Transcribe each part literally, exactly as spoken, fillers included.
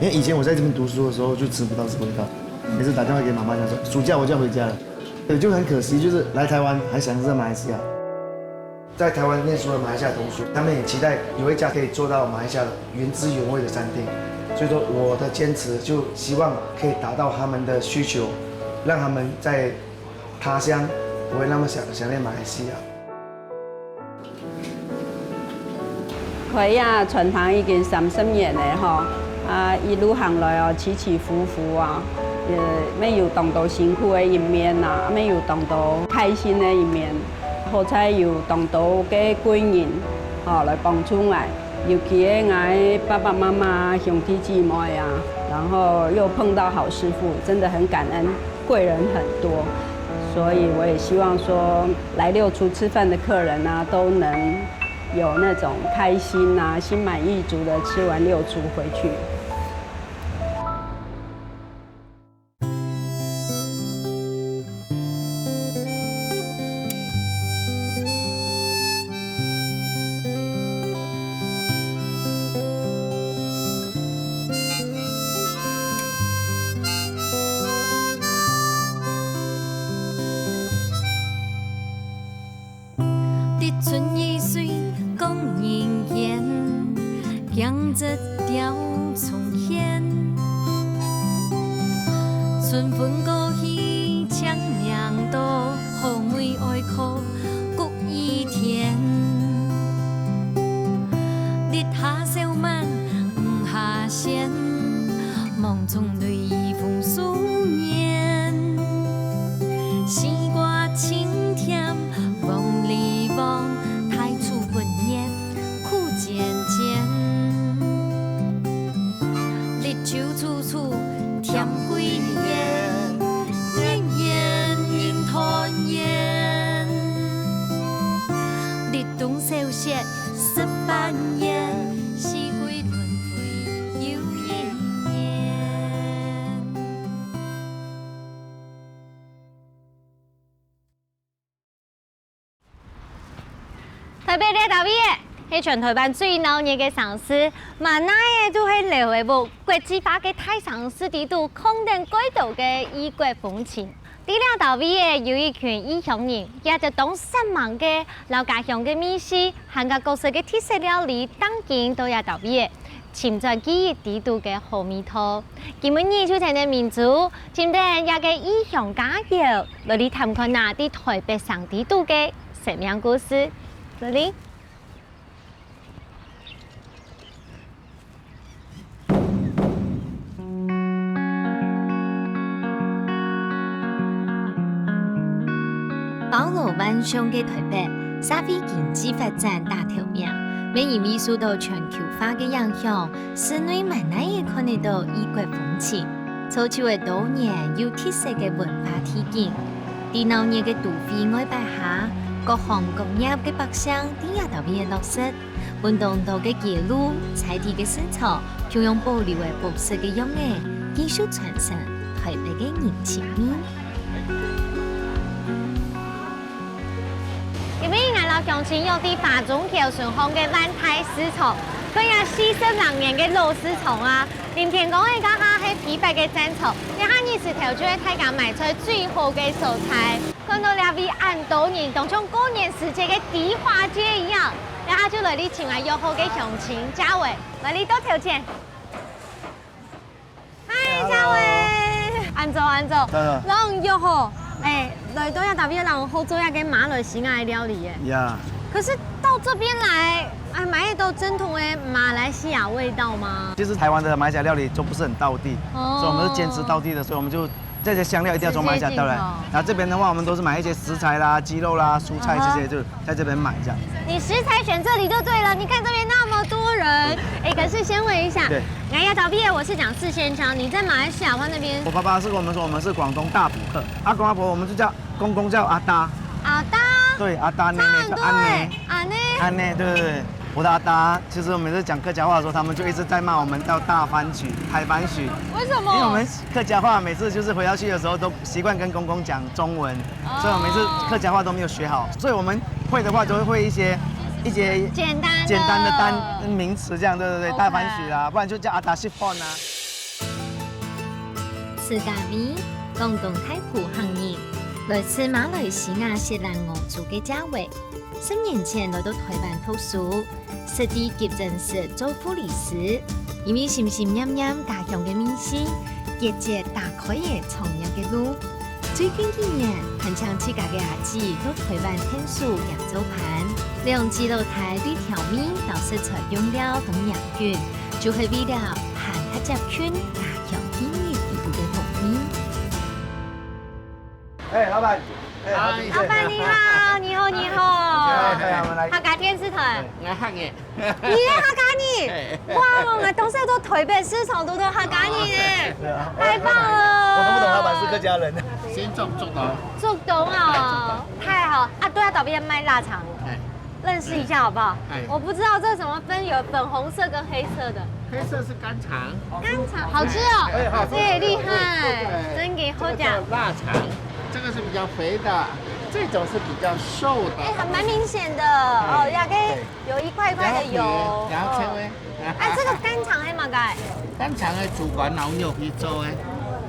因为以前我在这边读书的时候就吃不到这个味道，每次打电话给妈妈，她说暑假我就要回家了，对，就很可惜，就是来台湾还想着马来西亚。在台湾念书的马来西亚同学，他们也期待有一家可以做到马来西亚的原汁原味的餐厅，所以说我的坚持就希望可以达到他们的需求，让他们在他乡不会那么想想念马来西亚。 開這餐廳已經三十年了吼，啊，一路行來哦，起起伏伏啊，也乜有當多辛苦个一面啊，乜有當多開心个一面。好彩有當多个貴人，吼，來幫助𠊎，尤其係𠊎爸爸媽媽、兄弟姊妹啊，然後又碰到好師傅，真的很感恩。 貴人很多，所以我也希望說，來六廚吃飯的客人啊，都能有那種開心啊、心滿意足的吃完六廚回去。 滴春雨水講人言，驚蟄鳥蟲喧。春分過去，青命多，好妹哀哭 谷雨天。日下笑慢，雨下仙，望中淚雨紅樹年。西瓜清甜，黃梨黃，大樹分月苦煎煎。日晝處處甜桂圓， 年年人團圓。立冬小雪十八圓，四季輪迴又一年。 台北這搭位仔，係全台灣最鬧熱个城市。馬奈仔就係劉仔屋國際化个大城市底肚，看等蓋多个異國風情。在這搭位仔有一群異鄉人，佢兜當煞猛个摎家鄉个味緒，還過各式个特色料理，當今到這搭位仔，尋轉記憶底肚个好味道。今晡日就跈等明珠，尋等這个異鄉佳餚，來去探看啊在台北城底肚个 生命故事。這裡。包羅萬象个台北，社會經濟發展打頭名，乜因為受到全球化个影響，市內滿哪仔看得到異國風情。 造就了多元又特色个文化地景。在鬧熱个都會外擺下，各行各業个百姓在這搭位落實，分當多个街路、在地个市場，共樣保留了樸實个樣仔，繼續傳承台北个人情味。今晡日𠊎摎鄉親約在華中橋脣項个萬泰市場，看這四十零年个老市場啊， 臨天光个這下係批發个戰場，這下日時頭就係大家買菜最好个所在。看到這位恁多人，當像過年時節个迪化街一樣，這下就來去尋𠊎約好个鄉親佳偉，來去到頭前。嗨，佳偉，恁早，恁早，早，早。摎你約好，欸，來到這搭位，摎你學做這个馬來西亞个料理耶。呀。可是到這邊來， 哎，買得到正統的馬來西亞味道嗎？其實台灣的馬來西亞料理都不是很道地，哦。所以我們是堅持道地的，所以我們就這些香料一定要從馬來西亞帶來。直接進口。然後這邊的話，我們都是買一些食材啦、雞肉啦、蔬菜這些，啊哈。就在這邊買這樣。你食材選這裡就對了，你看這邊那麼多人。對。哎，可是先問一下，對。𠊎這搭位仔，我是講四縣腔，你在馬來西亞話那邊？我爸爸是跟我們說我們是廣東大埔客，阿公阿婆我們就叫 公公叫阿達。阿達？對，阿達，奶奶是阿奶。差很多欸，阿奶。阿奶，對對對，我的阿達，其實我每次講客家話的時候，他們就一直在罵我們叫大番薯、大番薯。為什麼？因為我們客家話每次就是回到去的時候，都習慣跟公公講中文，哦。所以我每次客家話都沒有學好，所以我們會的話就會會一些，一些簡單的。簡單的單，名詞這樣，對對對，OK。大番薯啊，不然就叫阿達食飯啊。自家味，廣東大埔客人，來自馬來西亞雪蘭莪州个嘉偉。十年前來到臺灣讀書，實際急診室做護理師，因為心心念念家鄉个味緒，決絕打開了創業个路。最近幾年，還請自家个阿姊到臺灣𢯭手也做伴，兩姊老弟對調味摎食材用料都研究，就係為了還較接近家鄉記憶裡肚个風味。哎，老闆，哎，好久不見。老闆你好，你好，你好。哎，哎，我們來。客家電視台。哎，𠊎客人。你係客家人？哎。哇，𠊎當時到臺北市場堵著客家人呢，是啊。太棒了。我都不懂老闆是客家人。先做，做到。竹東哦，太好啊！對啊，這邊賣臘腸。哎。 認識一下好不好？哎。我不知道這怎麼分，有粉紅色跟黑色的。黑色是乾腸。乾腸，好吃哦。哎，好吃。這也厲害，哎，真个好講。這個叫臘腸，這個是比較肥的，這種是比較瘦的。哎，還蠻明顯的哦，哎，也可以，對。有一塊一塊的油。然後切，然後切。哦。 哎，這個乾腸係麼个？乾腸係豬肝摎肉去做个。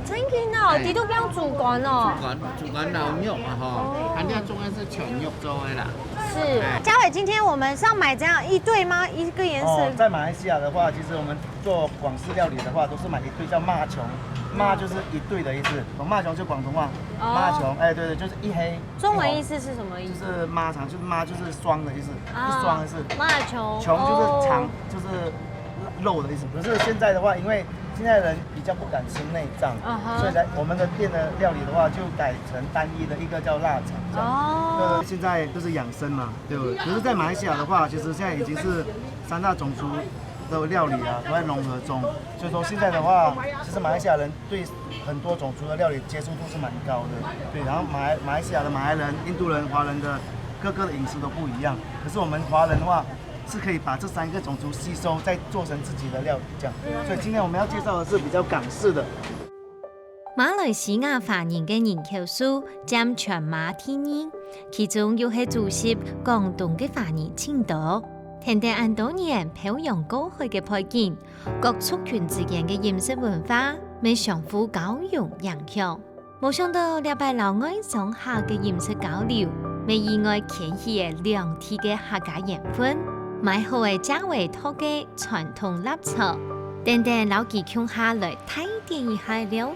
真个哦，哎。佢都用豬肝哦。豬肝，豬肝摎肉啊吼，哦。還有中間係全肉做个啦。是，哎。嘉偉，今天我們是要買這樣一對嗎？一個顏色？哦，在馬來西亞的話，其實我們做廣式料理的話，都是買一對叫馬腸，馬就是一對的意思，馬腸就廣東話，哦。馬腸，哎，對對，就是一黑一紅。 中文意思是什麼意思？就是馬腸，就是馬就是雙的意思，啊，是雙的意思。馬腸，腸就是腸，哦。就是肉的意思。可是現在的話，因為現在人比較不敢吃內臟，啊哈。所以在我們的店的料理的話，就改成單一的一個叫臘腸這樣。哦。對，現在就是養生嘛，對不對？可是，在馬來西亞的話，其實現在已經是三大種族的料理啊，都在融合中。所以說現在的話，其實馬來西亞人對很多種族的料理接受度是蠻高的。對，然後馬來，馬來西亞的馬來人、印度人、華人的各個的飲食都不一樣。可是我們華人的話，是可以把這三個種族吸收，再做成自己的料理這樣。所以今天我們要介紹的是比較港式的。馬來西亞華人个人口數佔全馬第二，其中又係祖籍廣東个華人盡多。跈等恁多年漂洋過海个背景， 各族群之間个飲食文化乜相互交融影響。無想到這擺摎外商客个飲食交流，乜意外牽起了兩地个客家緣分，買好个嘉偉託个傳統臘腸，等等摎佢共下來大典一下了。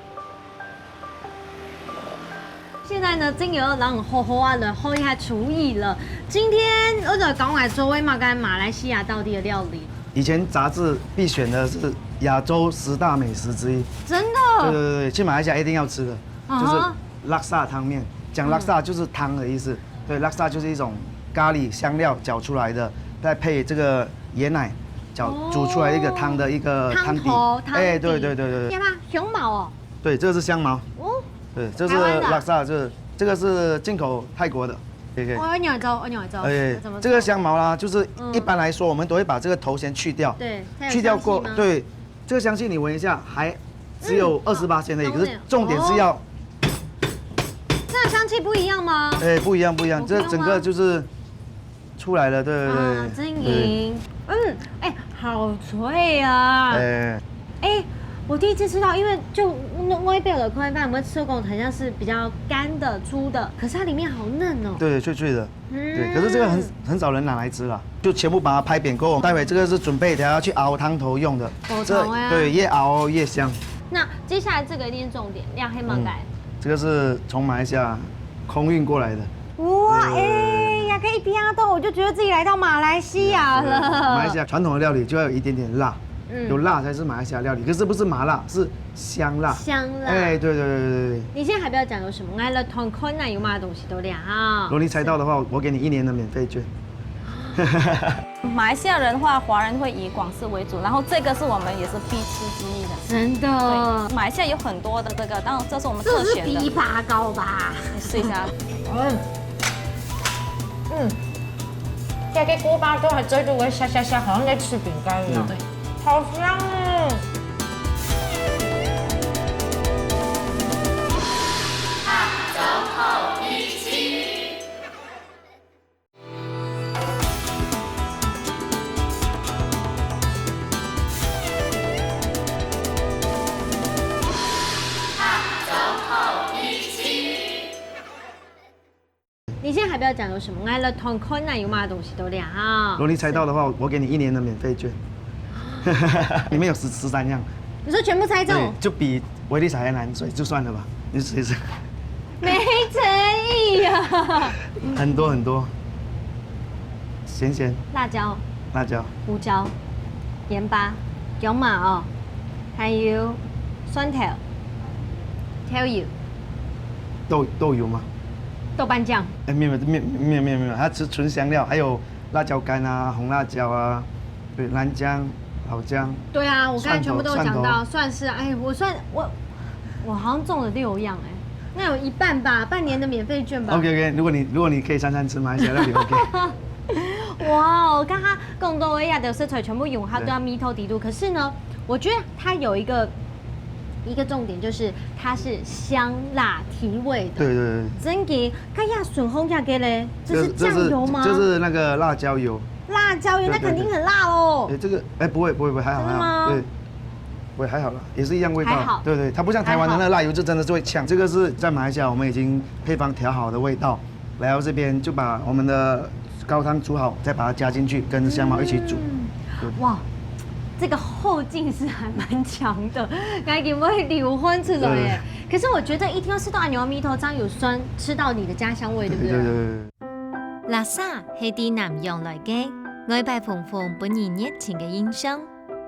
現在呢，真有要讓我好好啊來學一下廚藝了。今天我就講來做為麼个馬來西亞道地的料理。以前雜誌必選的是亞洲十大美食之一。真的？對對對，去馬來西亞一定要吃的，嗯哼。就是laksa湯麵。講laksa就是湯的意思。嗯。對，laksa就是一種咖喱香料攪出來的，再配這個椰奶攪，哦。煮出來一個湯的一個湯底。湯頭，湯底。哎，對對對對對。天啊，香茅哦。 對，這個是香茅。哦。對，這是laksa，台灣的。這，這個是進口泰國的。可以，可以。哦，愛仰仔做，愛仰仔做。哎，怎麼做？這個香茅啦，就是一般來說，嗯。我們都會把這個頭先去掉。對，它有香氣嗎？去掉過，對，這個香氣你聞一下，還只有二十趴而已，嗯。可是重點是要，哦。那香氣不一樣嗎？哎，不一樣，不一樣，哦，這整個就是 出來了，對對對。啊，真贏。對。嗯，哎，好脆啊。哎。哎，我第一次吃到，因為就外表的看法，我們吃過很像是比較乾的、粗的，可是它裡面好嫩哦。對，脆脆的。嗯。對，可是這個很，很少人拿來吃啦，就全部把它拍扁過後，待會這個是準備等下去熬湯頭用的。熬湯啊。這，對，越熬越香。那接下來這個一定是重點，這係麼个？嗯，這個是從馬來西亞空運過來的。 哇，對，對，對，對，對。哎，呀，可以聽到，我就覺得自己來到馬來西亞了。對，對，對，馬來西亞傳統的料理就要有一點點辣，嗯。有辣才是馬來西亞料理，可是不是麻辣，是香辣。香辣。哎，對，對，對，對，對。你現在還不要講有什麼，來了，同款啊，有麼个東西都亮哈。如果你猜到的話，我給你一年的免費券。馬來西亞人的話，華人會以廣式為主，然後這個是我們也是必吃之一的。真的。對，馬來西亞有很多的這個，當然這是我們特選的。這是枇杷膏吧？你試一下。嗯，嗯，這個鍋巴都還在入味，香香香，好像在吃餅乾一樣。嗯。對。好香哦。还不要讲有什么，我来团看啊，有嘛东西都了哈。如果你猜到的话，我给你一年的免费券。里面有十十三样，你说全部猜对中，，就比威力彩还难，所以就算了吧。你试一试，没诚意啊！很多很多，咸咸辣椒、辣椒、胡椒、盐巴、薑嫲哦，还有蒜头、豆油、豆豆油吗？豆瓣酱。哎，没有没有没有没有没有没有，它是纯香料，还有辣椒干啊、红辣椒啊，对，南姜、老姜。对啊，我刚才全部都有讲到，蒜头算是哎，我算我我好像中了六样哎，那有一半吧，半年的免费券吧。 OK OK，如果你如果你可以三餐吃马来西亚料理，OK。哇，我刚刚讲到个呀，就是全部用下都要米头底肚。可是呢，我觉得它有一个一个重点，就是它是香辣提味的。对对对，真个，看一下顺风价给嘞，这是这酱油吗？这是那个辣椒油。辣椒油，那对对肯定很辣哦哎，。这个哎不会不会不会，还好还好，真的吗对，不会还好啦，也是一样味道。还好对对，它不像台湾的那个辣油，就真的是会呛。这个是在马来西亚我们已经配方调好的味道，来到这边就把我们的高汤煮好，再把它加进去，跟香茅一起煮。哇，这个后劲是还蛮强的，刚刚会流汗出来耶。可是我觉得一听到吃到阿牛的米头，这样有酸，吃到你的家乡味，对不对？对对对对。拉萨係對南洋來个，外表紅紅分人熱情个印象。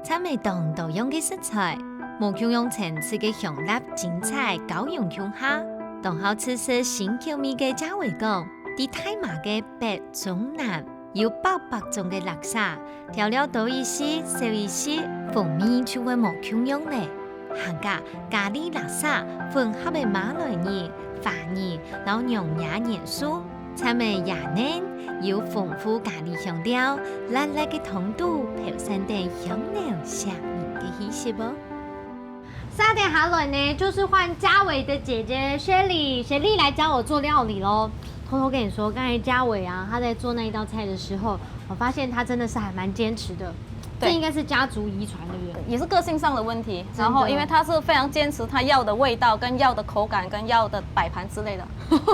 參與當多樣个食材，無共樣層次个香辣精彩交融共下，當好試食新口味个嘉偉講，對大馬个北中南有百百種个拉薩，調料多一息、少一息，風味就會無共樣咧。客家咖哩拉薩混合个馬來人、華人摎娘惹元素，摻个野奶，有豐富咖哩香料，辣辣个湯肚飄散等香濃香味个氣息哦。沙爹哈伦呢，就是换嘉伟的姐姐雪莉，雪莉来教我做料理喽。偷偷跟你说，刚才嘉伟啊，他在做那一道菜的时候，我发现他真的是还蛮坚持的。这对应该是家族遗传，对不对？也是个性上的问题。真的然后因为他是非常坚持他要的味道、跟要的口感、跟要的摆盘之类的。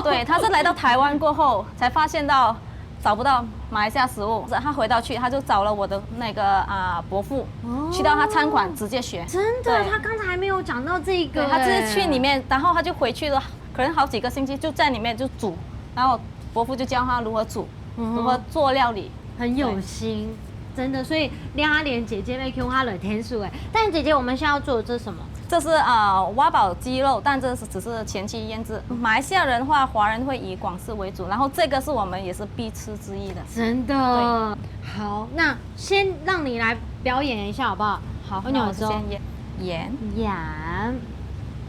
对，他是来到台湾过后才发现到找不到马来西亚食物，他回到去他就找了我的那个啊、伯父，哦去到他餐馆直接学。真的，对他刚才还没有讲到这个，对，他就是去哎里面，然后他就回去了，可能好几个星期就在里面就煮，然后伯父就教他如何煮，嗯如何做料理。很有心，真的。所以亮阿莲姐姐妹 Q 她来天数哎，但姐姐，我们现在要做的这是什么？这是啊、呃、挖宝鸡肉，但这是只是前期腌制。马来西亚人的话，华人会以广式为主，然后这个是我们也是必吃之一的。真的好，那先让你来表演一下好不好？好，我跟你说那我是先腌盐。盐，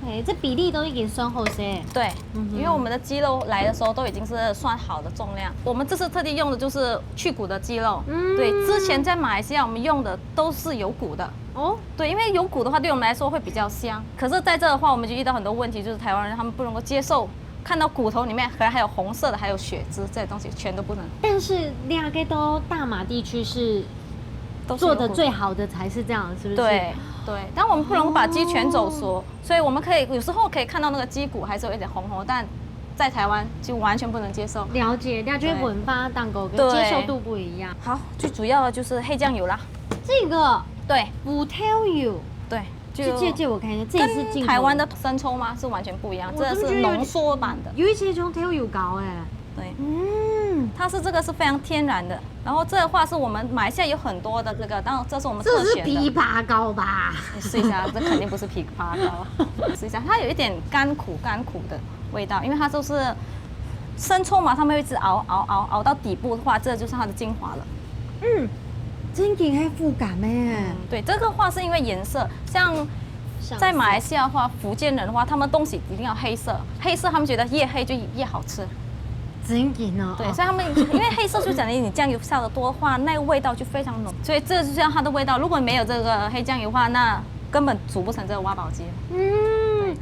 哎，这比例都已经算好些。对，嗯哼因为我们的鸡肉来的时候都已经是算好的重量，我们这次特地用的就是去骨的鸡肉。嗯对，之前在马来西亚我们用的都是有骨的。哦，对，因为有骨的话，对我们来说会比较香。可是在这的话，我们就遇到很多问题，就是台湾人他们不能够接受看到骨头里面可能还有红色的，还有血脂这些东西，全都不能。但是两个都大马地区是都是有骨头做的最好的才是这样，是不是？对对，但我们不能够把鸡全走熟，所以我们可以有时候可以看到那个鸡骨还是有一点红红，但在台湾就完全不能接受。了解，了解文化当中跟对接受度不一样。好，最主要的就是黑酱油啦。这个对五条油，对，就这这这我看一下，这也是进口跟台湾的生抽吗？是完全不一样，我这是怎么觉得有点浓缩版的。有一些像条油膏哎，对，嗯，它是这个是非常天然的。然后这的话是我们马来西亚有很多的这个，当然这是我们这是特选的。枇杷膏吧？你试一下，这肯定不是枇杷膏。试一下，它有一点甘苦甘苦的味道，因为它就是生抽嘛，他们会一直熬熬熬熬到底部的话，这就是它的精华了。嗯，真的很复感哎，对，这个话是因为颜色，像在马来西亚的话，福建人的话，他们东西一定要黑色，黑色他们觉得越黑就越好吃。真的哦。对，所以他们因为黑色就讲你你酱油下的多的话，那个味道就非常浓，所以这就是它的味道。如果没有这个黑酱油的话，那根本煮不成这个挖宝鸡。嗯，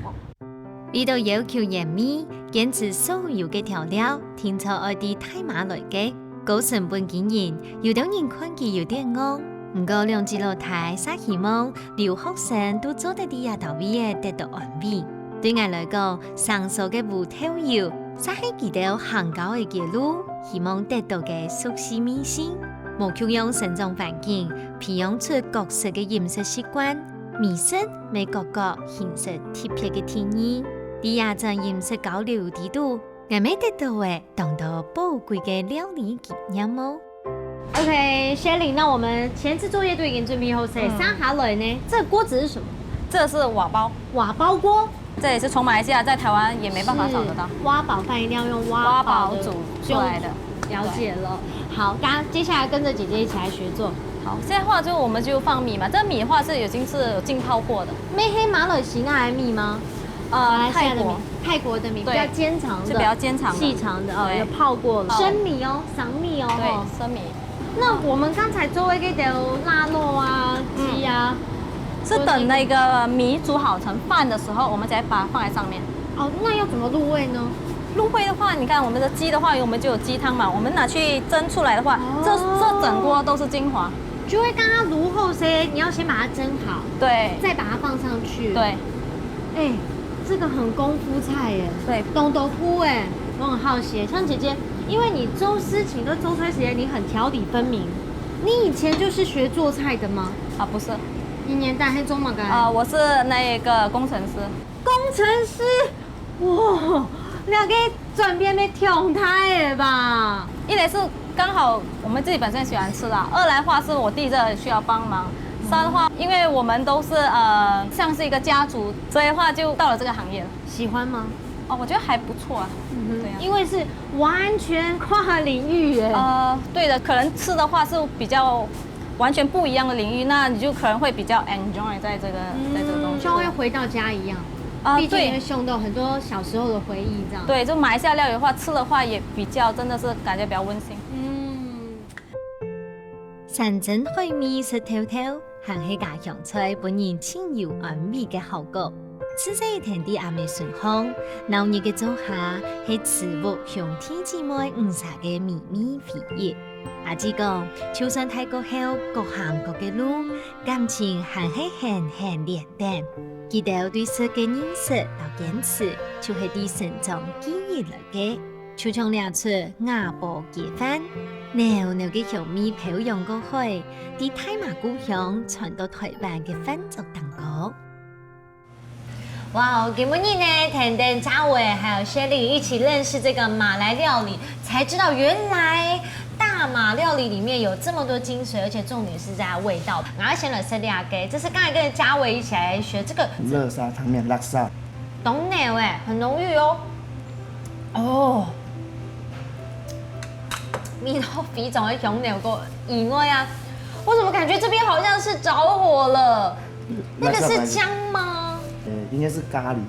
為到要求原味，堅持所有个調料，定著愛對大馬來个。高成本經營，有兜人看佢有點戇，毋過兩姊老弟煞希望留學生都做得在這兜位仔得到安慰。對𠊎來講，生疏个烏豆油這係佢兜行過个街路，希望得到个熟悉味緒。無共樣生長環境，培養出各式个飲食習慣，味緒乜各各形成特別个定義。在這站飲食交流裡肚，𠊎乜得到了當多寶貴个料理經驗哦。OK，Shelly，那我們前置作業都已經準備好，所以嗯。接下來呢，這個鍋子是什麼？這是瓦煲。瓦煲鍋。這也是從馬來西亞在台灣也沒辦法找得到。是，挖寶飯一定要用挖寶的，挖寶煮出來的。了解了。好，剛剛接下來跟著姐姐一起來學做。好，現在的話就我們就放米嘛，這米的話是已經是有浸泡過的。乜係馬來西亞个米嗎？呃，馬來西亞的米，泰國。泰國的米，對，比較尖長的，是比較尖長的。細長的哦，對。有泡過了。生米哦，生米哦，吼。對，生米。那我們剛才做的那個臘肉啊，嗯。雞啊，是等那個米煮好成飯的時候，我們才把它放在上面。哦，那要怎麼入味呢？入味的話，你看我們的雞的話，我們就有雞湯嘛，我們拿去蒸出來的話，這，哦。這整鍋都是精華。就係剛剛滷好勢，你要先把它蒸好，對。再把它放上去。對。欸，這個很功夫菜耶。對。當多步欸，我很好奇耶。像姐姐，因為你做事情都做出來時間，你很條理分明。你以前就是學做菜的嗎？啊，不是。你年代還做麼个？啊，我是那個工程師。工程師？哇，那個轉變也忒大了吧？一來是剛好我們自己本身喜歡吃啦，二來的話是我弟這需要幫忙，三的話，因為我們都是，呃，像是一個家族，所以的話就到了這個行業了。喜歡嗎？哦，我覺得還不錯啊。嗯哼，對啊。因為是完全跨領域耶。呃，對的，可能吃的話是比較完全不一樣的領域，那你就可能會比較 enjoy 在這個，在這個東西。嗯，像會回到家一樣。啊，畢竟你會想到很多小時候的回憶這樣。對，對，就馬來西亞料理的話，吃的話也比較真的是感覺比較溫馨。嗯。山珍海味食透透，還係家鄉菜分人盡有安慰个效果。自細跈在阿姆身項，鬧熱个灶下係慈屋兄弟姊妹五儕个美味回憶。阿姊講，就算大過後，各行各个路，感情還係很很連等。佢兜對食个認識摎堅持，就係對成長記憶來个。 就像這齣瓦煲雞飯，濃濃个香味飄揚過海，在大馬故鄉傳到台灣个飯桌頂高。哇哦，今晡日呢，跈等佳偉還有Shelly一起認識這個馬來料理，才知道原來大馬料理裡面有這麼多精髓，而且重點是在它味道。然後先來吃這個，這是剛才跟著佳偉一起來學這個。垃圾湯麵，垃圾。當濃欸，很濃郁哦。 哦，味道非常的香濃，過意外啊！我怎麼感覺這邊好像是著火了？那個是薑嗎？呃，應該是咖哩，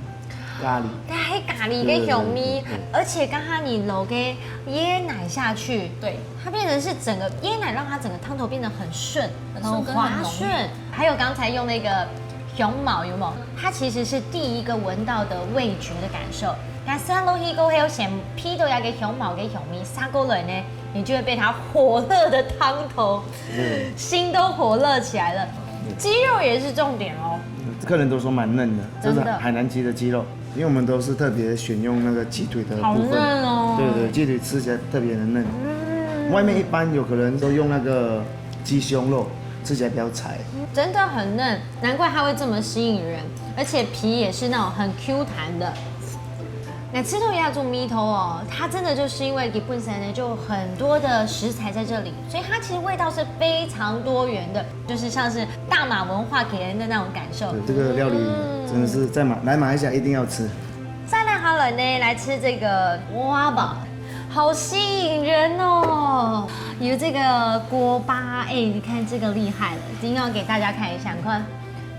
咖哩。它還咖哩个香味，對，對，對，對。而且剛剛你摎个椰奶下去，對。它變成是整個椰奶讓它整個湯頭變得很順，很順跟很濃。很滑順。還有剛才用那個 香茅有無？它其實是第一個聞到的味覺的感受。該食落去過後，先鼻到該个香茅个香味，續過來呢，你就會被它火熱的湯頭，嗯。心都火熱起來了。嗯。雞肉也是重點哦。客人都說蠻嫩的，這是真的。海南雞的雞肉，因為我們都是特別選用那個雞腿的部分。好嫩哦。對，對，雞腿吃起來特別的嫩。嗯。外面一般有可能都用那個雞胸肉，吃起來比較柴。真的很嫩。 難怪它會這麼吸引人，而且皮也是那種很Q彈的。該食著這隻米湯哦，它真的就是因為佢本身呢就有很多的食材在這裡，所以它其實味道是非常多元的，就是像是大馬文化給人的那種感受。對，這個料理真的是在馬，嗯。來馬來西亞一定要吃。再來好了呢，來吃這個瓦煲，好吸引人哦！有這個鍋巴，哎，你看這個厲害了，一定要給大家看一下，你看。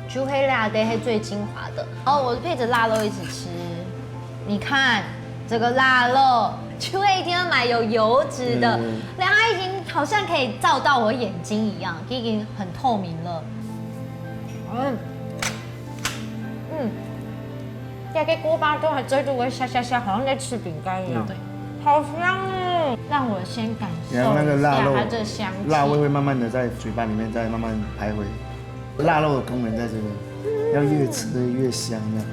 就係這个係最精華的。哦，我配著臘肉一起吃。你看，這個臘肉就係一定要買有油脂的，嗯。然後它已經好像可以照到我眼睛一樣，已經很透明了。嗯，嗯，這個鍋巴都還追著我香香香，好像在吃餅乾一樣。嗯。對。好香哦！讓我先感受一下然後那個臘肉，它這香氣。臘味會慢慢地在嘴巴裡面再慢慢徘徊。 臘肉的功能在這邊，要越吃越香這樣。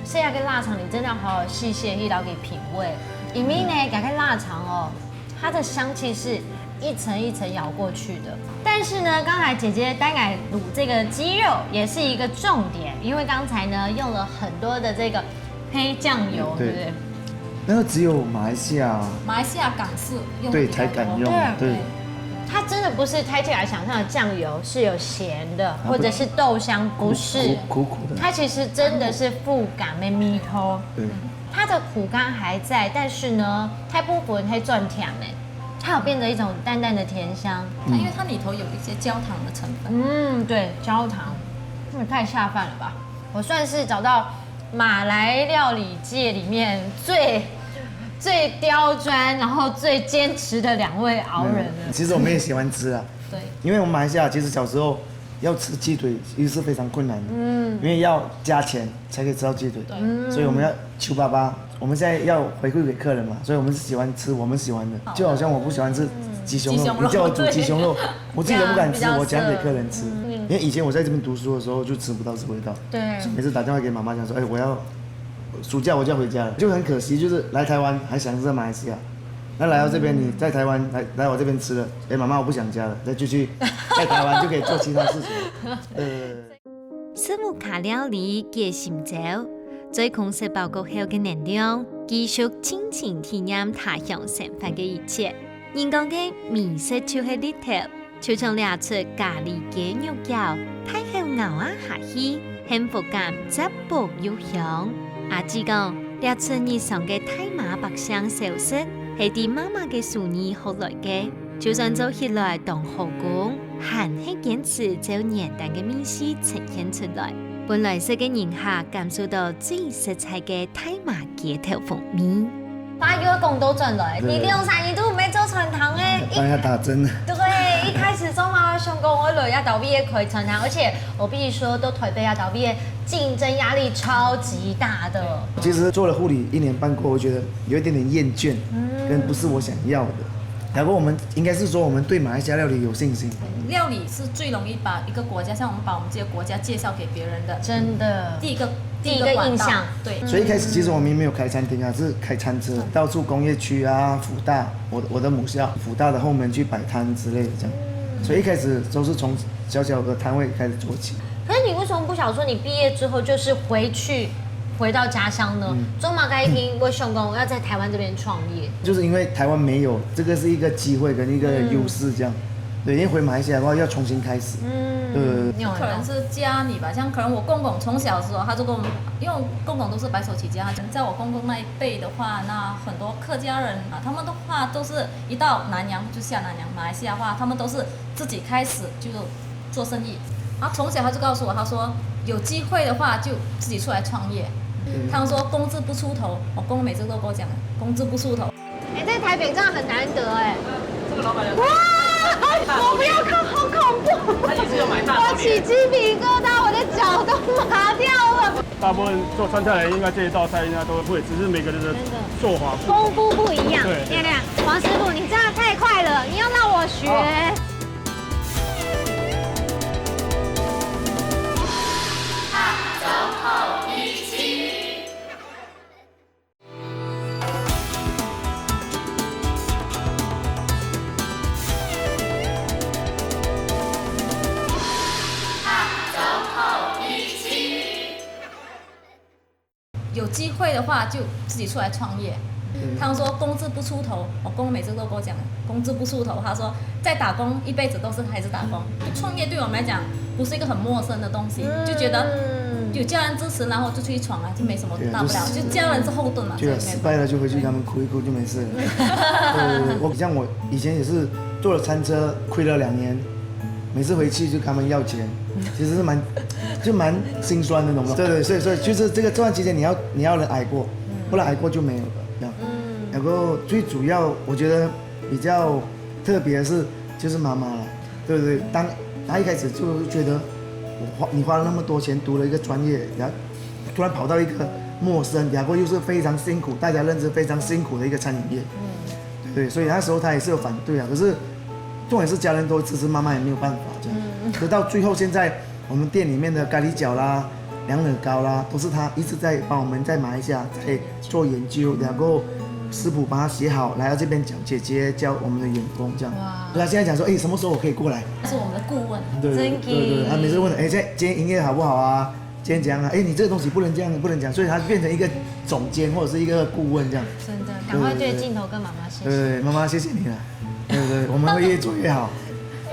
所以這個臘腸你真的好好細細去摎佢品味，因為呢，佢个臘腸哦，它的香氣是一層一層咬過去的。但是呢，剛才姐姐帶來滷這個雞肉也是一個重點，因為剛才呢用了很多的這個黑醬油，對對不對？那个只有马来西亚马来西亚港式用对比较多才敢用，对对，它真的不是大家想象的醬油是有鹹的，或者是豆香，不是，苦苦苦的，它其實真的是覆感的米吼。对，它的苦感還在，但是呢，它不分黑转甜哎，它有變得一種淡淡的甜香。它因为它里头有一些焦糖的成分。嗯，对，焦糖，那也太下饭了吧！我算是找到马来料理界里面最最刁钻，然后最坚持的两位熬人了。其实我们也喜欢吃啊，对，因为我们马来西亚其实小时候要吃鸡腿其实是非常困难的，嗯，因为要加钱才可以吃到鸡腿，对所以我们要求爸爸。我们现在要回馈给客人嘛，所以我们是喜欢吃我们喜欢的，就好像我不喜欢吃鸡胸肉，鸡胸肉你叫我煮鸡胸肉，我自己都不敢吃，对啊我讲给客人吃。因为以前我在这边读书的时候就吃不到这味道，对，每次打电话给妈妈讲说，哎，我要暑假我就要回家了，就很可惜，就是来台湾还想着在马来西亚，那来到这边你在台湾来来我这边吃了，哎，妈妈我不想家了，再继续在台湾就可以做其他事情。对对对。斯木卡料理个心焦，在空食包裹後个能量，繼續盡情體驗他鄉生活个一切。人講个美食就係力頭，就像這齣咖哩雞肉餃，大口咬啊下去，幸福感節薄又香。阿姊講，這齣日常个大馬百姓小食，係對媽媽个手藝學來个。 就算做起來當好功，還係堅持照原單个味緒呈現出來。本來食个人客感受到最實在个大馬街頭風味。爸又講倒轉來，對你兩三年都毋係做餐廳誒，帮他打针。對，一開始做嘛想講我來這兜位開餐廳，而且我必須說，到台北這兜位競爭壓力超級大的。其實做了護理一年半過後，我覺得有一點點厭倦，跟不是我想要的。然後我們應該是說，我們對馬來西亞料理有信心，料理是最容易把一个国家，像我们把我们自己的国家介绍给别人的真的，第一个第一个管道印象。对，所以一开始其实我们没有开餐厅啊，是开餐车，到处工业区啊、福大，我我的母校福大的后门去摆摊之类的这样。所以一开始都是从小小的摊位开始做起。可是你为什么不想说你毕业之后就是回去，回到家乡呢？做嘛該一定會想講我要在台灣這邊創業。就是因为台湾没有，这个是一个机会跟一个优势这样。对，因为回马来西亚的话要重新开始。嗯，对对对。你有可能是家里吧，像可能我公公从小的时候，他就跟我们，因为我公公都是白手起家，在我公公那一辈的话，那很多客家人啊，他们的话都是一到南洋就下南洋，马来西亚话，他们都是自己开始就做生意。然后从小他就告诉我，他说有机会的话就自己出来创业。他们说工字不出头，我公每次都跟我讲，工字不出头。哎，在台北这样很难得哎。这个老板娘哇！我不要看，好恐怖！他也是有买大我起鸡皮疙瘩，我的脚都麻掉了。大部分做川菜的应该这一道菜应该都会，只是每个人的做法不同。功夫不一样。对亮亮，黄师傅，你这样太快了，你要让我学。有机会的话就自己出来创业。他们说工字不出头，我公每次都跟我讲，工字不出头。他说在打工一辈子都是还是打工，创业对我们来讲不是一个很陌生的东西，就觉得有家人支持，然后就出去闯啊，就没什么大不了，就家人是后盾嘛。对啊，失败了就回去跟他们哭一哭就没事了。呃，我像我以前也是做了餐车，亏了两年，每次回去就跟他们要钱，其实是蛮就蛮心酸的那种。对对，所以所以就是这个这段期间你要你要能挨过，不然挨过就没有了这样。然后最主要我觉得比较特别的是就是妈妈了，对不对？当她一开始就觉得我花你花了那么多钱读了一个专业，然后突然跑到一个陌生，然后又是非常辛苦，大家认知非常辛苦的一个餐饮业，对，所以那时候她也是有反对啊。可是重点是家人都支持，妈妈也没有办法这样。可到最后现在我们店里面的咖哩饺啦、娘惹糕啦，都是她一直在帮我们在马来西亚在做研究，然后食谱把它写好，来到这边讲，姐姐教我们的员工这样。哇所以他现在讲说，哎，什么时候我可以过来？他是我们的顾问，对对真对对，他每次问，哎，这今天营业好不好啊？今天怎样啊？哎，你这个东西不能这样，不能讲，所以他变成一个总监或者是一个顾问这样。真的，赶快对镜头跟妈妈谢谢。对，妈妈谢谢你了。对对，我们会越做越好。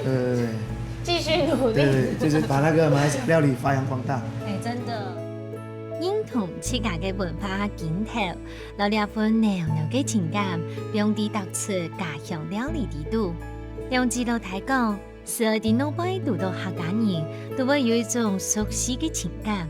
对对对继续努力。对，就是把那个马来西亚料理发扬光大。哎，真的。认同自家个文化跟头，摎這份濃濃个情感，放在逐出家鄉料理裡肚。兩子老弟講，食愛在外背堵到客家人，都會有一種熟悉个情感。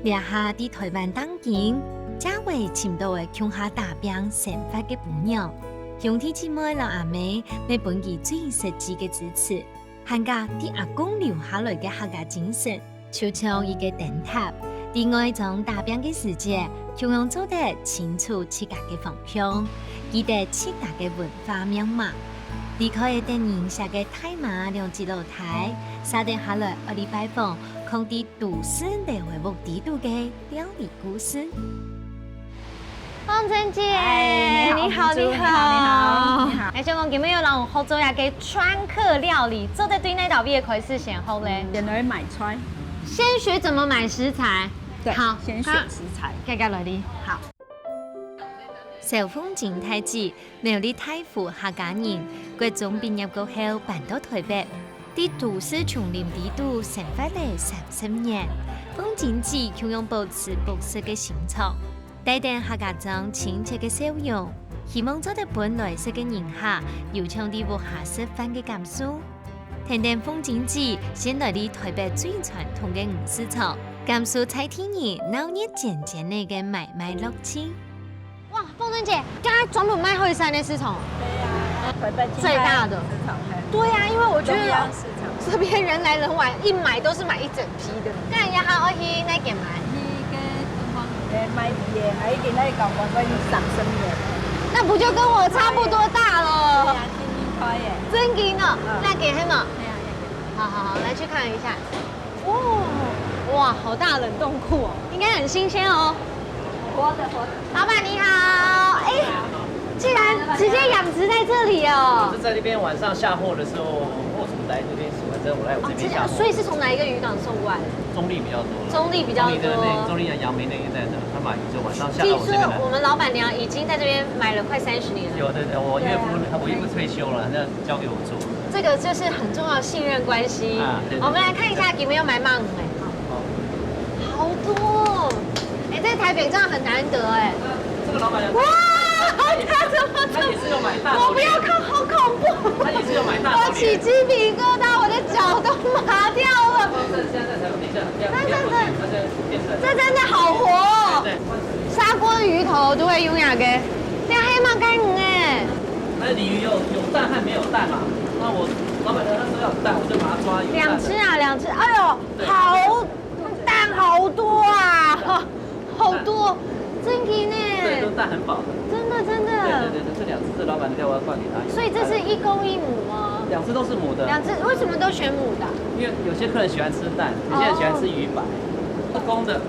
這下在台灣當今，正會尋到个共下打拚生活个餔娘，兄弟姊妹摎阿姆，乜分佢最實際个支持。 還加在阿公留下來个客家精神，就像一个燈塔，在外場打拚个時節，共樣做得清楚自家个方向，記得自家个文化面貌。離開了得人惜个大馬兩子老弟，續等下來愛來拜訪囥在都市樓个屋底肚个料理故事。 芳珍姐，哎，你好你好，公主你好，你好，你好。哎，相公，今日又來我們合作一下，給川客料理，做得對哪道菜開始先好嘞？先來買菜，先學怎麼買食材。對，好，先選食材。該該來哩。好，小鳳珍大姊，苗栗大湖客家人，國中畢業過後搬到台北，在都市叢林裡肚生活了三十年。鳳珍姊共樣保持樸實个心腸，帶等客家庄親切个笑容，希望做得分來食个人客有像在屋下食飯个感受。跈等鳳珍姊先來到台北最傳統个魚市場，感受在地人鬧熱煎煎个買賣樂趣。 哇，鳳珍姐，剛剛專門賣海產的市場。對呀，台北最大的市場，嘿，對呀、因為我覺得中央市場。這邊人來人往，一買都是買一整批的。該你還愛去哪間買？去个東方，誒，買魚个，還一定愛搞關關三十年。那不就跟我差不多大了？對呀，天天開耶。真的哦，嗯那間係無？對呀，對呀。好好好，來去看一下。哦，哇，好大冷凍庫哦，應該很新鮮哦。活的活的。老闆你好，哎，竟然直接養殖在這裡哦。是在那边晚上下貨的時候，貨主來這邊，反正我來我哦這，邊下貨。所以是從哪一個漁港送過來的？中壢比較多了。中壢比較多。中壢的那中壢的楊梅那一帶的，他買就晚上下聽到我這邊來說。我們老闆娘已經在這邊買了快三十年了。有對對，我岳父我岳父退休了，那交給我做。這個就是很重要的信任關係。啊對對我們來看一下有沒有買鰻魚哎。好，好多、哦，哎，在台北這樣很難得哎。這個老闆娘哇，他怎麼這他也是有買大我不要看，好恐怖！他也是有買大我起雞皮疙瘩，我的腳都麻掉了。現在在台北，等一下，不要不要過去，他現在變成這真的好活哦！對。砂鍋魚頭都會用這個，這還蠻乾淨哎。那鯉魚有有蛋和沒有蛋嘛？那我老闆娘那時候要有蛋，我就把它抓有蛋的。兩隻啊，兩隻，哎呦，好蛋好多啊，好多，真的呢。對，都蛋很飽的。真的真的。對對對對，這兩隻是老闆叫我要放給他。所以這是一公一母嗎？兩隻都是母的，兩隻為什麼都選母的？因為有些客人喜歡吃蛋，有些人喜歡吃魚白，是公的，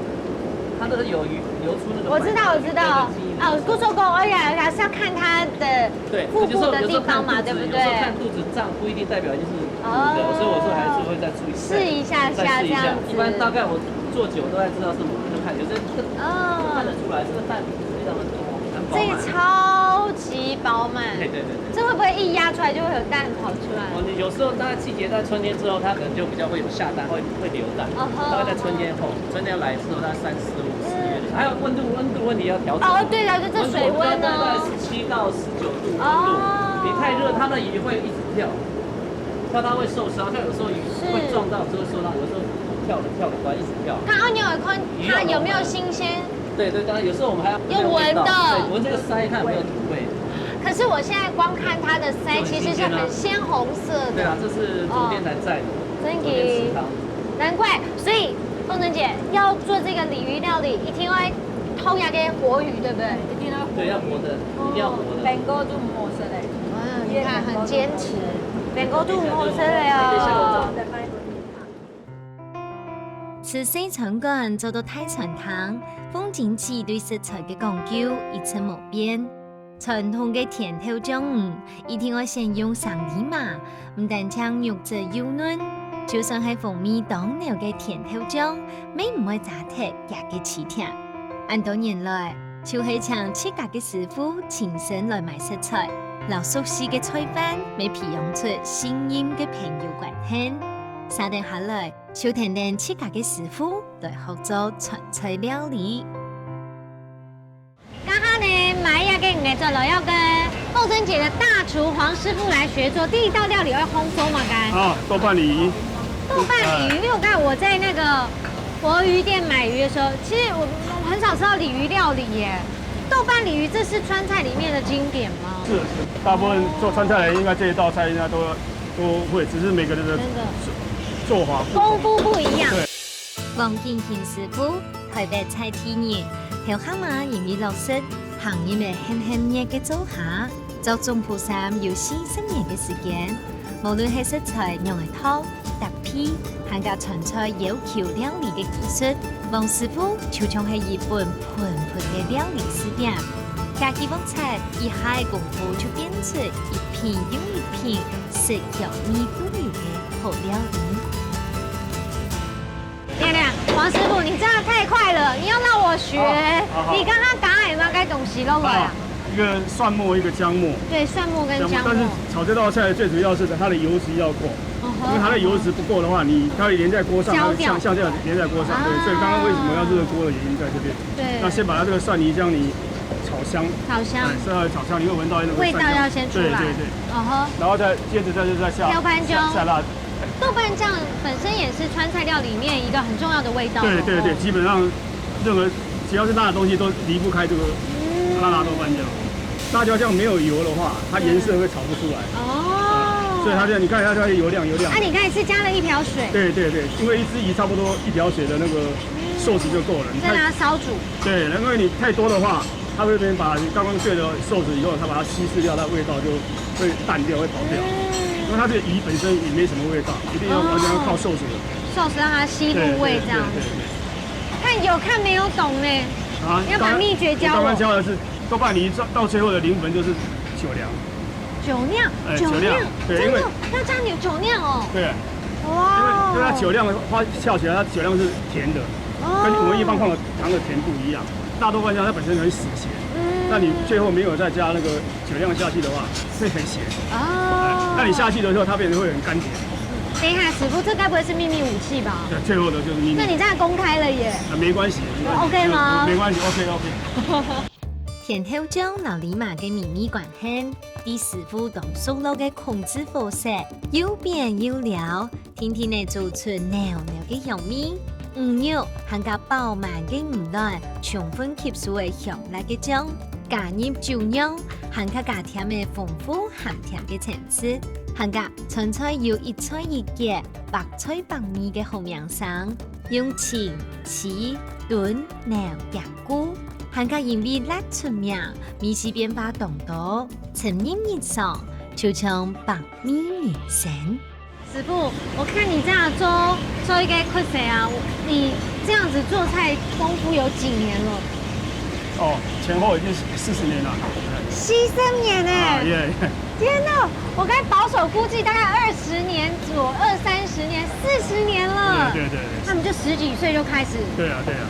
它都是有魚流出那個白色的。我知道我知道。哦，不說公，而且還是要看它的對，腹部的有時候有時候地方嘛，看肚子，對不對有時候？看肚子脹不一定代表就是母的，哦所以我说还是会再注意試一下再試一下這樣子。一般大概我做久都在知道是母的，就看有些哦看得出來，這個蛋非常的多，很飽這個滿。超級飽滿，對對對對。這會不會一壓出來就會有蛋跑出來？哦，你有時候大概季節在春天之後，它可能就比較會有下蛋，會會流蛋。哦吼大概在春天後，春天來之後，大概三四五、四月的時候，還有溫度，溫度問題要調整。哦，對了，就這水溫溫度大概哦。十七到十九度溫度，哦你太熱，它的魚會一直跳，跳它會受傷，像有時候魚是會撞到，就會受傷，有時候跳的跳的，不要一直跳。它按鈕看它有沒有新鮮。對對，當然有時候我們還要用聞的對，聞這個鰓看有沒有土味。可是我現在光看它的鰓，其實是很鮮紅色的。對啊，這是昨天才摘的，真的昨天吃湯。難怪，所以鳳珍姐要做這個鯉魚料理，一定要燙那個活魚，對不對？一定要對，要活的，一定要活的。本哥就無食嘞。哇，你看很堅持，本哥都無食了哦。再放一點米飯。自細餐館做到大餐廳，鳳珍姊對食材个講究一直無變。傳統个甜豆醬魚，一定愛先用生蓟麻，毋單淨肉質幼嫩，就算係風味當濃个甜豆醬，乜毋會差忒佢个鮮甜。恁多年來，就係請自家个師傅親身來買食材，摎熟悉个菜販，乜培養出信任个朋友關係。續等下來，就跈等自家个師傅來學做川菜料理。 這下呢，買這个魚仔轉來，要跟鳳珍姐的大廚黃師傅來學做。第一道料理愛烘做麼个？啊，豆瓣鯉魚。豆瓣鯉魚，因為我看我在那個活魚店買魚的時候，其實我，我很少吃到鯉魚料理耶。豆瓣鯉魚，這是川菜裡面的經典嗎？是，是，大部分做川菜的應該這一道菜應該都，都會，只是每個人的真的。做，做法不同。功夫不一樣。對。 黃景興師傅，臺北在地人，頭下嘛因為落實行業个喊喊熱个做下，做總舖師有四十年个時間。無論係食材仰仔燙、搭配，還加川菜要求料理个技術，黃師傅就像係一本豐富个料理辭典。佢个鑊刷一下个功夫就變出一品又一品，色香味俱齊个好料理。 亮亮，黃師傅，你真的太快了，你要讓我學。好，好，好。你剛剛打麼个東西落來啊？啊，一個蒜末，一個薑末。對，蒜末跟薑末。但是炒這道菜最主要是它的油脂要夠，嗯哼。因為它的油脂不夠的話，你它會黏在鍋上，焦掉。它會像，像這樣黏在鍋上，對，啊。所以剛剛為什麼要熱鍋的原因在這邊。對。那先把它這個蒜泥薑泥炒香。炒香。哎，稍微炒香，你會聞到那個蒜香。味道要先出來。對，對，對。嗯哼。然後再接著再，就再下，豆瓣醬。下，下辣。 豆瓣醬本身也是川菜料理裡面一個很重要的味道哦。對，對，對，基本上任何只要是辣的東西都離不開這個，嗯。辣辣豆瓣醬。辣椒醬沒有油的話，它顏色會炒不出來。嗯。哦。所以它這樣，你看它，它油亮油亮。啊，你剛才是加了一瓢水。對，對，對，因為一隻魚差不多一瓢水的那個壽司就夠了。你看，再拿它燒煮。對，因為你太多的話， 它會變把剛剛剁的壽司以後，它把它稀釋掉，它味道就會淡掉，會跑掉。嗯。因為它這個魚本身也沒什麼味道，一定要完全要靠壽司的。哦。壽司讓它吸入味這樣。對，對，對，對，對。看有看沒有懂呢。啊，要把秘訣教我。剛剛，我剛剛教的是，豆瓣泥到，到最後的靈魂就是酒釀。酒釀，哎，酒釀，酒釀，對，因為真的要加點酒釀哦。對。哇哦。因為，因為它酒釀的話，笑起來它酒釀是甜的，哦。跟我們一般放的糖的甜不一樣。 大豆瓣醬它本身很死鹹，嗯。那你最後沒有再加那個酒釀下去的話，會很鹹。哦。哎，那你下去的時候，它變成會很甘甜。等一下，師傅，這該不會是秘密武器吧？對，最後的就是秘密。那你這樣公開了耶。啊，沒關係，沒關係。OK嗎？沒關係，OK，OK。甜豆醬摎李媽个祕密關係，在師傅當熟絡个控制火勢，又煸又撩， 定定仔煮出濃濃个香味。魚肉還加飽滿个魚卵，充分吸收了香辣个醬，加入酒釀，還加加添了豐富鹹甜个層次，還加川菜有一菜一結、百菜百味个好名聲，用清、煠、燉、熬、夾、焐，還加因為辣出名，味緒變化當多，深入日常，就像百味人生。 師傅，我看你這樣做，做一個屈勢啊，你這樣子做菜功夫有幾年了？哦，前後已經四十年了。四十年欸！啊，耶。天哪，我該保守估計大概二十年左右，二三十年，四十年了。對，對，對，對。那你就十幾歲就開始？對啊，對啊。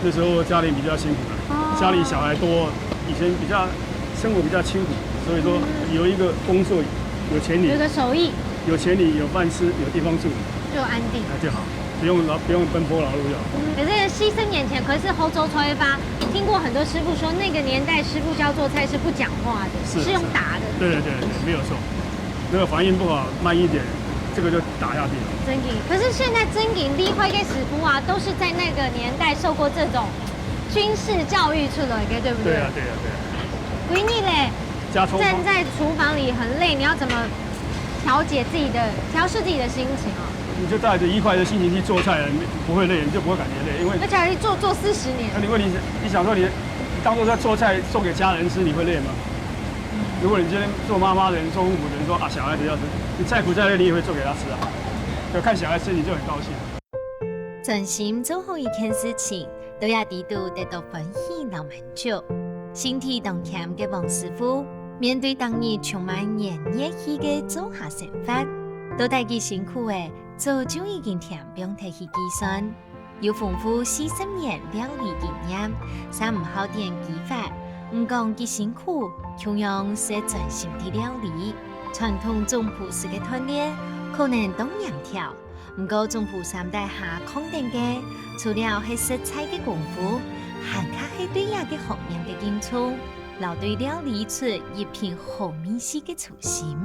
那時候家裡比較辛苦了，哦。家裡小孩多，以前比較，生活比較清苦，所以說，嗯。有一個工作，有錢領，有個手藝。有錢領，有飯吃，有地方住，就安定。那就好，不用勞，不用奔波勞碌就好。嗯，可是四十年前，可是歐洲抽一發，聽過很多師傅說，那個年代師傅教做菜是不講話的，是，是用打的。是。對，對，對，沒有錯。那個反應不好，慢一點，這個就打下去了。真的，可是現在真的厲害个師傅啊，都是在那個年代受過這種軍事教育出來的，對不對？對啊，對啊，對啊。歸日咧，加抽風。站在廚房裡很累，你要怎麼調節自己的、調適自己的心情啊？你就帶著愉快的心情去做菜，不會累，你就不會感覺累，因為而且還做，做四十年。那你問題是，你想說你當做在做菜做給家人吃，你會累嗎？如果你今天做媽媽的人、做父母的人說啊，小孩子要吃，你再苦再累，你也會做給他吃啊。就看小孩吃，你就很高興。專心做好一件事情，都也知道得到歡喜摎滿足。身體當輕个王師傅，面對逐日充滿炎熱氣个灶下生活，到底佢辛苦个，早就已經添放忒去計算。有豐富四十年料理經驗，三毋好點技法，毋講佢辛苦，共樣識專心地料理。傳統總舖師个鍛鍊，可能當嚴條， 毋過總舖三代下抗等个，除了係食材个功夫，還較係對這个行業个敬重，摎對料理出一品好味緒个初心。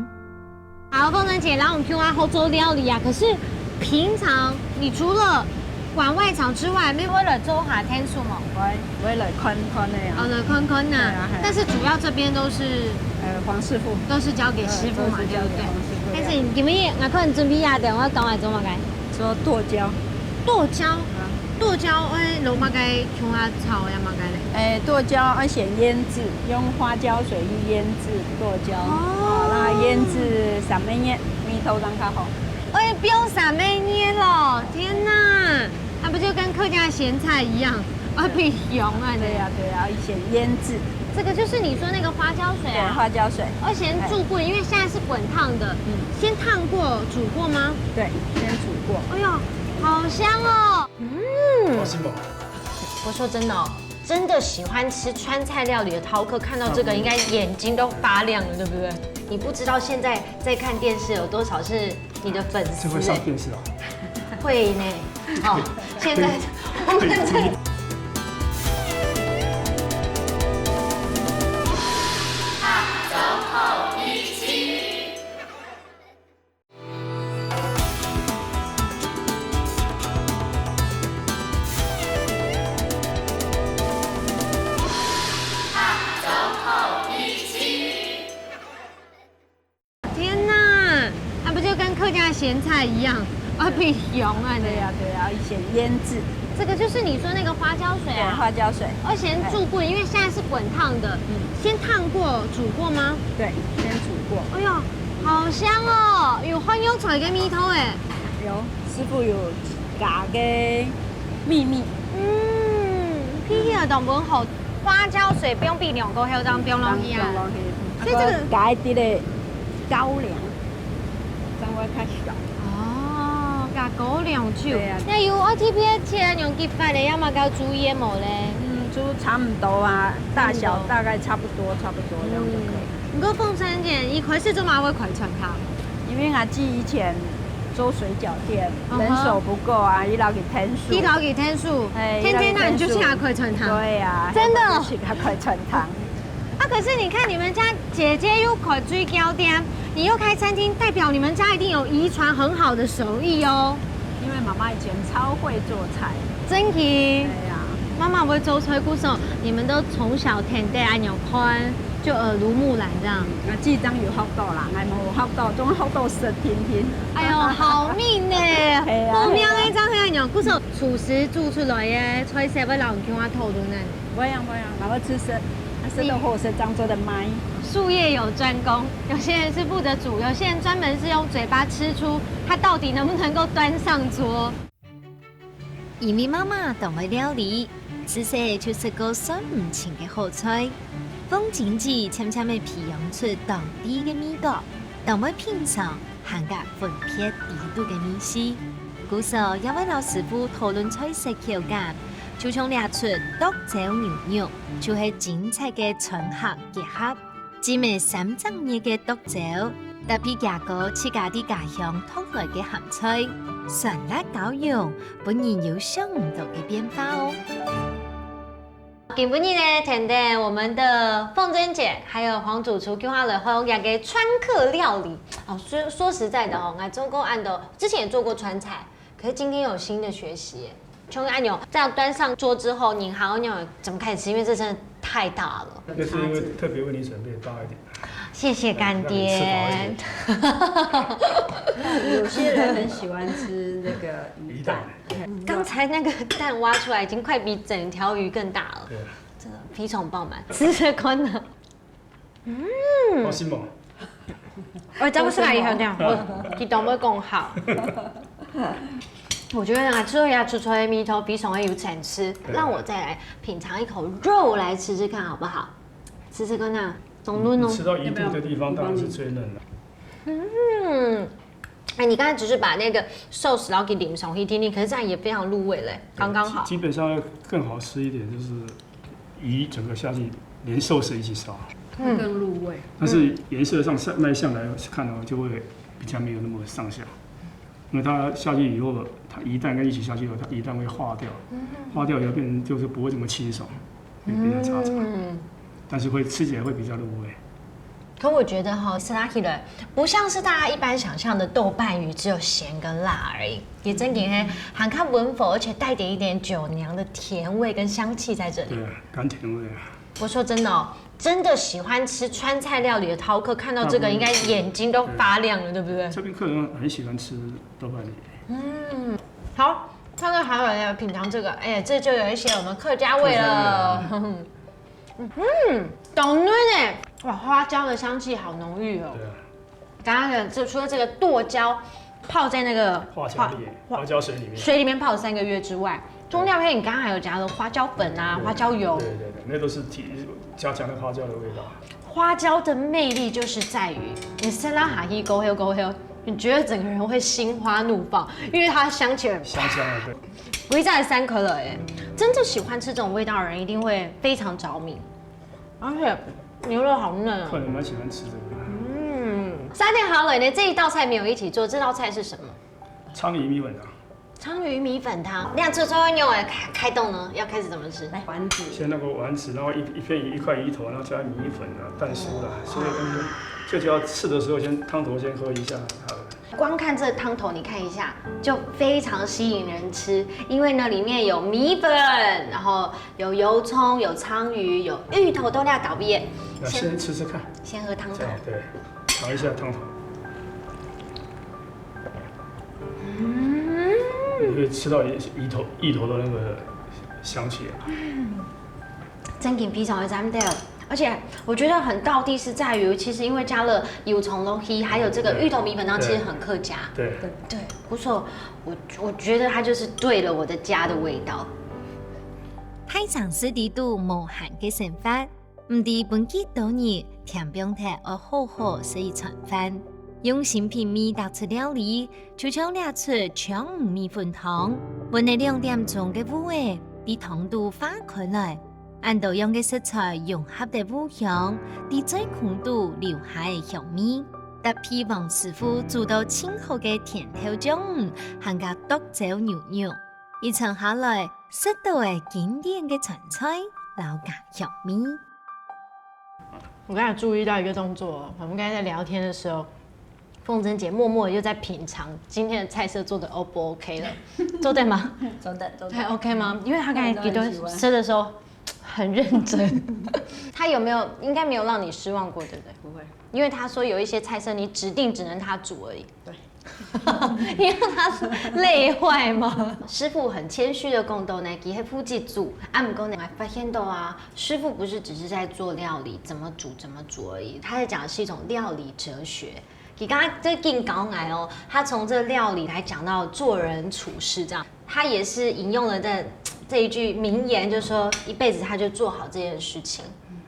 好，鳳珍姐，然後我們 Q R 後做料理啊，可是平常你除了管外場之外，沒有為了做下天數嗎？會，會來看看个啊。哦，來看看呐。對啊，嘿啊。但是主要這邊都是呃，黃師傅。都是交給師傅嘛，呃，都是交給黃師傅。對不對？但是你們也，我看準備啊，等我講來做麼个？做剁椒。剁椒？啊。剁椒，哎，摎麼个共下炒呀，麼个咧？哎，剁椒愛先醃製，用花椒水去醃製剁椒。哦。哦，那醃製三個月，味道正較好。哎，放三個月咯，天哪！ 那不就跟客家鹹菜一樣，會變香啊？對呀，對呀，以前醃製。這個就是你說那個花椒水啊？對，花椒水。而且煮滾，因為現在是滾燙的，嗯。先燙過、煮過嗎？對，先煮過。哎呦，好香哦！嗯。好吃嗎？我說真的哦，真的喜歡吃川菜料理的饕客，看到這個應該眼睛都發亮了，對不對？你不知道現在在看電視有多少是你的粉絲欸。這會上電視哦。會呢。 哦，現在我們在天哪，那不就跟客家鹹菜一樣，會變香啊？對呀，對呀，以前醃製。這個就是你說那個花椒水啊？對，花椒水。而且煮過，因為現在是滾燙的，嗯。先燙過、煮過嗎？對，先煮過。哎呦，好香哦，有番芫菜个味道欸。有，師傅有加个秘密。嗯，配起來當本好，花椒水放比兩個後，正放落去啊。放落去。 所以這個該滴个高粱，正會較香。哦，加高粱酒。對啊。該有愛特別切恁樣幾塊个，抑麼个注意个無咧？嗯，就差不多啊，大小大概差不多，差不多這樣就可以。嗯，毋過鳳珍姐，你開始做麼个會開餐廳？因為𠊎姊以前做水餃店，嗯哼。人手不夠啊，佢摎佢𢯭手。佢摎佢𢯭手，哎，天天那你就去該開餐廳。對啊，真的哦。去該開餐廳。 啊，可是你看你們家姐姐又開水餃店，你又開餐廳，代表你們家一定有遺傳很好的手藝哦。因為媽媽以前超會做菜。真的？對啊。媽媽會做菜，故所你們都從小跈等恁樣看，就耳濡目染這樣。啊，這張有學到啦，𠊎無學到，總學到食定定。哎喲，好命呢！係啊，好命个一張係恁樣，故所廚師煮出來个菜色，會摎人共下討論呢。 無樣無樣，然後吃食，食到好食，正做得賣。術業有專攻，有些人是負責煮，有些人專門是用嘴巴吃出它到底能不能夠端上桌。因為媽媽當會料理，自細就食過算毋清个好菜。鳳珍姊漸漸仔培養出當地个味覺，當會品嚐 還較分別底肚个味緒。故所也會摎師傅討論菜色口感，就像這齣剁椒牛肉，就係精彩个川客結合。浸仔三隻月个剁椒，搭配厥哥自家在家鄉擇來个鹹菜，酸辣交融，分人有想毋到个變化哦。 今晡日呢，跈等我們的鳳珍姐，還有黃主廚共下來學這個川客料理。哦，說，說實在的哦，𠊎做過恁多，之前也做過川菜，可是今天有新的學習耶。像恁樣，這樣端上桌之後，你還要那種怎麼開始吃？因為這真的太大了。那是因為特別為你準備大一點。謝謝乾爹。讓你吃飽一點。有些人很喜歡吃那個魚蛋。魚蛋。 剛才那個蛋挖出來已經快比整條魚更大了，對啊。真的肥腸爆滿，吃吃看呢。嗯，好吃嗎？我講出來以後，這樣我一定會講好。我覺得啊，最後要出出來的味道非常的有層次，對。讓我再來品嚐一口肉來吃吃看好不好？試試看啊，中嫩哦。吃到一度的地方当然是最嫩了。嗯，哎，你刚才只是把那个寿司然后给淋上去一点点，可是这样也非常入味嘞，刚刚好。基本上要更好吃一点，就是鱼整个下去，连寿司一起烧。更入味。但是颜色上卖相来看呢，就会比较没有那么上相，因为它下去以后，它鱼蛋跟一起下去以后，它鱼蛋会化掉，化掉以后变成就是不会这么清爽，会变成渣渣，但是会吃起来会比较入味。可我觉得哈，吃起来不像是大家一般想象的豆瓣鱼只有咸跟辣而已，也真的很很看文否，而且带点一点酒酿的甜味跟香气在这里。对啊，甘甜味啊。我说真的哦，真的喜欢吃川菜料理的饕客，看到这个应该眼睛都发亮了，对不对？这边客人很喜欢吃豆瓣鱼。好，看到还有人要品尝这个，哎，这就有一些我们客家味了。嗯，懂嫩哎，哇，花椒的香气好浓郁哦。对啊，刚刚的这除了这个剁椒泡在那个花椒里，花椒水里面。水里面泡了三个月之外，中料片你刚刚还有加了花椒粉啊、花椒油。对对对，那都是提加强了花椒的味道。花椒的魅力就是在于，你塞拉哈希勾黑勾黑，你觉得整个人会心花怒放，因为它香气很香香的，对。不会再三颗了哎，真正喜欢吃这种味道的人一定会非常着迷，而且牛肉好嫩啊。客人蛮喜欢吃这个。嗯，三点好了呢，这一道菜没有一起做，这道菜是什么？鲳鱼米粉汤。鲳鱼米粉汤，你看这时候用来开开动呢，要开始怎么吃？来，丸子。先弄个丸子，然后一一片一块鱼头，然后加米粉啊、蛋酥啦，所以跟最主要吃的时候先汤头先喝一下，好了。光看这汤头，你看一下就非常吸引人吃，因为呢里面有米粉，然后有油葱、有鲳鱼、有芋头，都料倒毕业。那先吃吃看，先喝汤头这，样对，尝一下汤头。你会吃到一芋头芋头的那个香气啊。真的非常的赞的。而且我觉得很道地是在于，其实因为加了油葱落去，还有这个芋头米粉汤，其实很客家。对，对，不错，我我觉得它就是对了我的家的味道。大城市里肚無閒个生活，毋知本幾多日，天放忒愛好好食一餐飯。用心品味特色料理，就像這出鲳魚米粉湯，搵了兩點鐘个烏仔，在湯肚化開來。恁多樣个食材融合个烏香，在嘴空肚留下个香味，搭配黃師傅煮到盡好个甜豆醬，還加剁椒牛肉。一餐下來，食到个經典个川菜，摎家鄉味。我刚才注意到一个动作哦，我们刚才在聊天的时候，凤珍姐默默地又在品尝今天的菜色做的 O 不 OK 了，做对吗？真的，真还的。 OK 吗？因为她刚才给多吃的时候很认真，她有没有应该没有让你失望过，对不对？不会。因为她说有一些菜色你指定只能她煮而已。对。因为她是累坏吗？师傅很谦虚的讲到呢，其实负责煮，啊，毋过呢，我发现到啊，师傅不是只是在做料理，怎么煮怎么煮而已，他在讲的是一种料理哲学。你刚刚最近搞来哦，他从这料理来讲到做人处事这样，他也是引用了这这一句名言，就是说一辈子他就做好这件事情。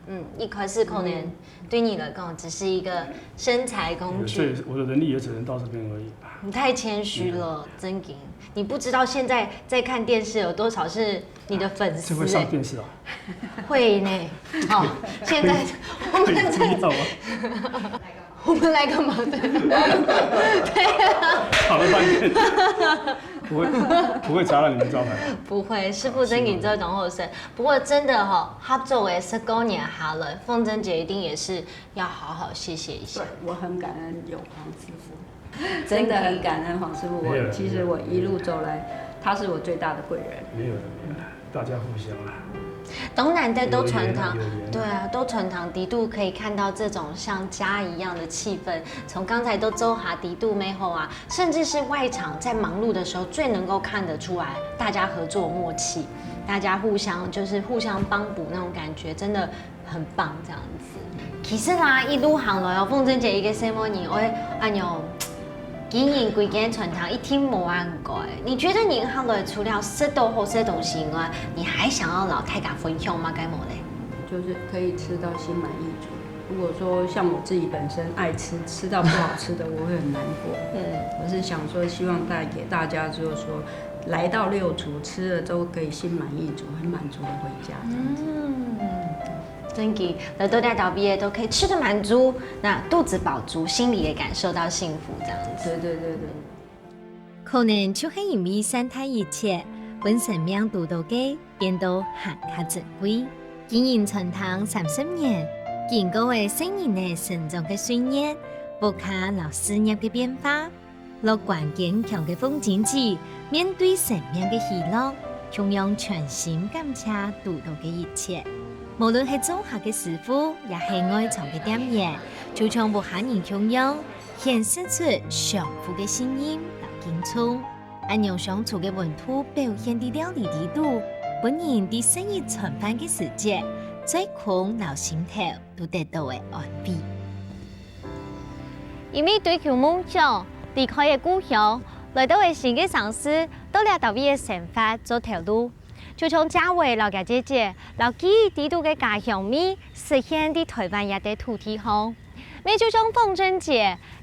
嗯，一开始可能对你来讲只是一个生财工具。这也是我的能力也只能到这边而已。你太谦虚了，真的。你不知道现在在看电视有多少是你的粉丝、这会上电视啊？会呢。好，现在我们可以注意到吗？我们来干嘛？对，对啊，吵了半天，不会不会砸到你们招牌。不会，师傅真的做懂后生。不过真的哈、合作也是多年下来，凤珍姐一定也是要好好谢谢一下对。，我很感恩有黄师傅。真的很感恩黄师傅，没有了我其实我一路走来，他是我最大的贵人。没有了没有了，大家互相啦。当然在都传堂有缘啊有缘啊，对啊，都传堂底肚可以看到这种像家一样的气氛。从刚才都周哈底肚妹后啊，甚至是外场在忙碌的时候，最能够看得出来大家合作默契，大家互相就是互相帮补那种感觉，真的很棒这样子。其实啦，一路行来哦，凤珍姐一个 ceremony，我哎呦，经营归间传堂一定无难过。你觉得你行来除了食到好食东西以外，你还想要老太太分享吗？该么嘞？就是可以吃到心满意足。如果说像我自己本身爱吃，吃到不好吃的，我会很难过。嗯，我是想说，希望带给大家，就是说，来到六厨吃了都可以心满意足，很满足的回家这样子。嗯，真个，来到這搭位个都可以吃得滿足，那肚子飽足，心裡也感受到幸福，這樣子。对对对对。可能就係因為善待一切，分生命堵到个變到還較珍貴。經營餐廳三十年，經過个細人仔成長个歲月，屋下摎事業个變化，樂觀堅強个鳳珍姊面對生命个喜樂，共樣全心感謝堵到个一切。無論係灶下个師傅，也係外場个店員，就像屋下人共樣， 顯示出相互个信任摎敬重。恁樣相處个溫度表現在料理裡肚，分人在食一餐飯个時節，嘴空摎心頭都得到个安慰。因為追求夢想，離開个故鄉，來到个新个城市，到這搭位个生活做頭路。就像佳偉摎厥姊姊，摎記憶裡肚个家鄉味，實現在臺灣這塊土地項。 乜就像鳳珍姊，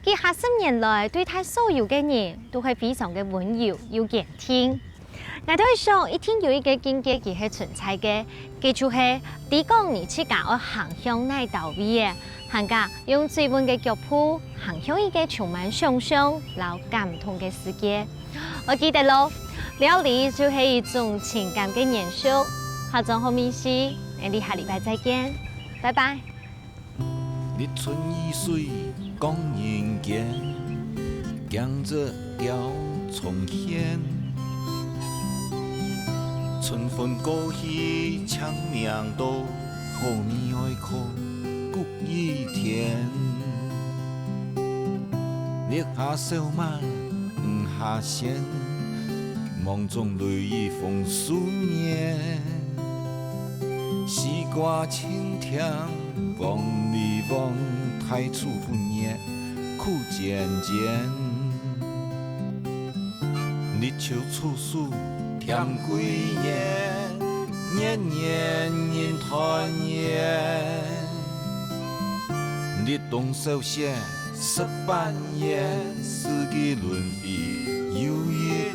佢下十年來對待所有个人都係非常个溫柔又堅定。𠊎兜想一定有一個境界佢係存在个，佢就係知講你自家愛行向哪兜位仔，還加用追問个腳步行向一個充滿想像摎感動个世界。愛記得咯，料理就係一種情感个延續。客庄好味緒，𠊎俚下禮拜再見，拜拜。 日出雨水降人間，驚蟄鳥蟲現。春分過去，清明到，好味愛靠谷雨天。六下小滿，五下鮮，芒種雷雨豐收年。 西瓜青甜，黃梨黃，大廚分熱，苦煎煎。立秋處暑，添桂圓，年年人團圓。立冬小雪，食粄圓，四季輪迴又一